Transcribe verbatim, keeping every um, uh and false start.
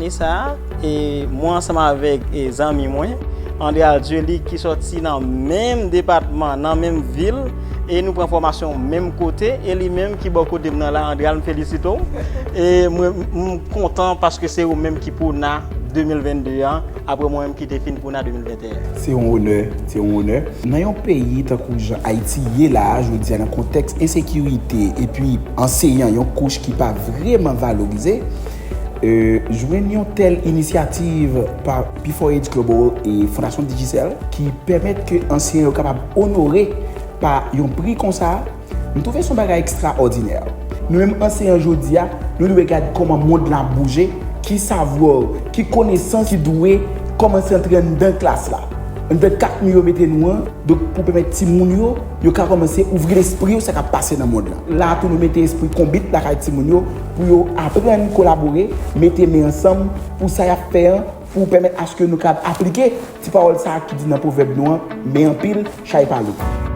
E sa, e mwen ansanm avèk e zanmi mwen, André Aldieu, li ki sòti nan menm depatman, nan menm vil, e nou pran fòmasyon menm kote, e li menm ki bò kote m nan la, André Al, m felisite w. E mwen, m kontan paske se ou menm ki Puna de mil vennde an, apre mwen menm ki te fin Puna de mil venteyen. Se yon onè, se yon onè. Nan yon peyi tankou jan Ayiti ye la, jodi a nan kontèks ensekirite epi anseyan yon kouch ki pa vrèman valorize, e, jwenn yon tèl inisyativ pa P four H Global e Fondasyon Digicel ki pèmèt ke anseyan yo kapab onore pa yon pri konsa, m twouve se yon bagay ekstraòdinè. Nou menm anseyan jodi a, nou dwe gade kòman mond la ap bouje, ki savwa, ki konesans ki dwe kòmanse antre anndan klas la. Anndan kat mi yo mete nou an, donk pou pèmèt timoun yo, yo ka kòmanse ouvri lespri yo sa k ap pase nan mond lan. La tou nou mete espri konbit lakay timoun yo pou yo aprann kolabore, mete men ansanm pou sa y ap fè an, pou pèmèt aske nou kapab aplike ti pawòl sa a ki di nan pwovèb nou an, men anpil, chay pa lou.